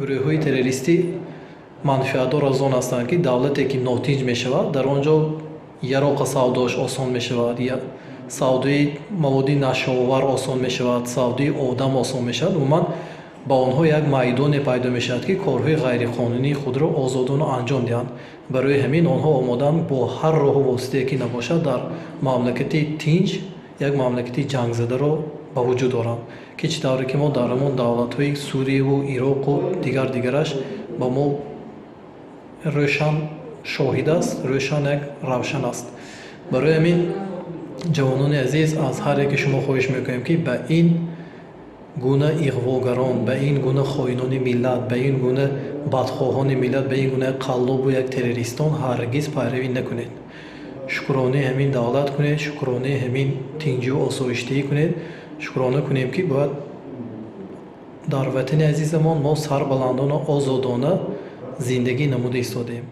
Гурӯҳҳои террористӣ манфиатдор аз он ҳастанд, ки давлате ки нотинҷ мешавад, дар он ҷо яроқа савдош осон мешавад, савдои маводи нашъаовар осон мешавад, савдои одам осон мешавад. Умуман, ба онҳо як майдоне пайдо мешавад, ки корҳои ғайриқонунии худро озодона анҷом диҳанд. Барои ҳамин онҳо омодаанд бо ҳар роҳу воситае ки набошад, дар мамлакати тинҷ як мамлакати ҷангзадаро ба вуҷуд оранд, ки чӣ тавре ки мо дар ҳамон давлатҳои Сурияву Ироқу дигар дигараш ба мо рӯшан шоҳид аст, рӯшан як равшан аст. Барои ҳамин, ҷавонони азиз, аз ҳар яке шумо хоҳиш мекунем, ки ба ин гуна иғвогарон, ба ин гуна хоинони миллат, ба ин гуна бадхоҳони миллат, ба ин гуна қаллобу як террористон ҳаргиз пайравӣ накунед. Шукронаи ҳамин давлат кунед, шукронаи ҳамин тинҷию осоиштагӣ кунед. Шукрона кунем, ки бояд дар ватани азизамон мо сарбаландону озодона зиндагӣ намуда истодаем.